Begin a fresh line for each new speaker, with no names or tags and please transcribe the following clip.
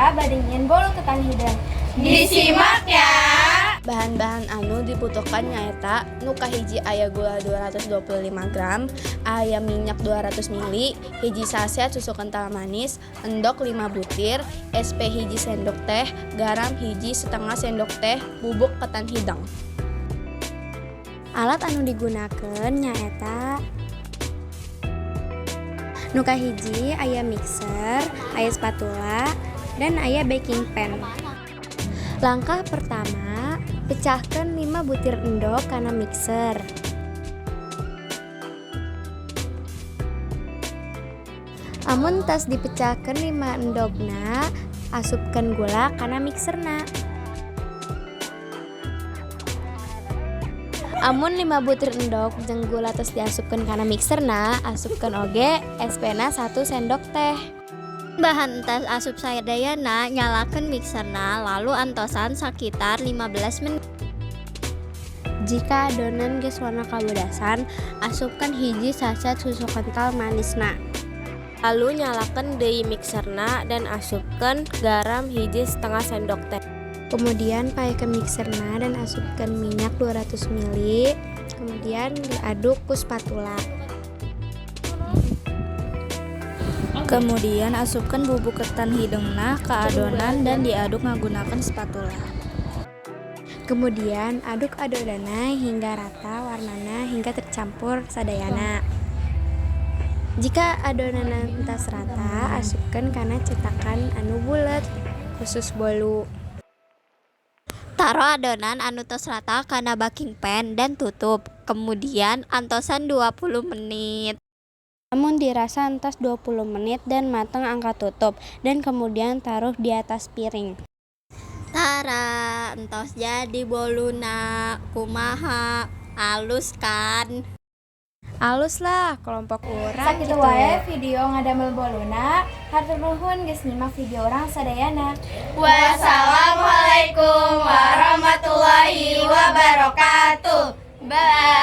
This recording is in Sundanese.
Ayeuna bade nyieun bolu ketan hideung.
Disimak ya.
Bahan-bahan anu dibutuhkan nyaeta nu kahiji aya gula 225 gram, aya minyak 200 ml, hiji saset susu kental manis, endog 5 butir, SP hiji sendok teh, garam hiji setengah sendok teh, bubuk ketan hideung.
Alat anu digunakeun nyaeta nu kahiji aya mixer, aya spatula, dan aya baking pan. Langkah pertama, pecahkan 5 butir endog kana mixer. Amun tos dipecahkeun 5 endogna, asupkeun gula kana mixerna. Amun 5 butir endog jeung gula tos diasupkeun kana mixerna, asupkeun oge SP-na 1 sendok teh.
Bahan entos asup sadayana, nyalakeun mixerna lalu antosan sakitar 15 menit.
Jika adonan geus warna kabodasan, asupkeun hiji saset susu kental manisna.
Lalu nyalakeun deui mixerna dan asupkeun garam hiji setengah sendok teh.
Kemudian paekeun mixerna dan asupkeun minyak 200 ml, kemudian diaduk ku spatula.
Kemudian asupkeun bubuk ketan hideungna ka adonan dan diaduk ngagunakeun spatula.
Kemudian aduk adonanna hingga rata warnana hingga tercampur sadayana. Jika adonanna entas rata, asupkeun kana cetakan anu bulet khusus bolu.
Taro adonan anu tos rata kana baking pan dan tutup. Kemudian antosan 20 menit.
Amun dirasa entos 20 menit dan mateng, angkat tutup dan kemudian taruh di atas piring.
Tara, entos jadi boluna. Kumaha? Alus kan?
Alus lah kelompok urang.
Sakitu wae video ngadamel boluna. Hatur nuhun geus nyimak video urang sadayana.
Wassalamualaikum warahmatullahi wabarakatuh. Bye.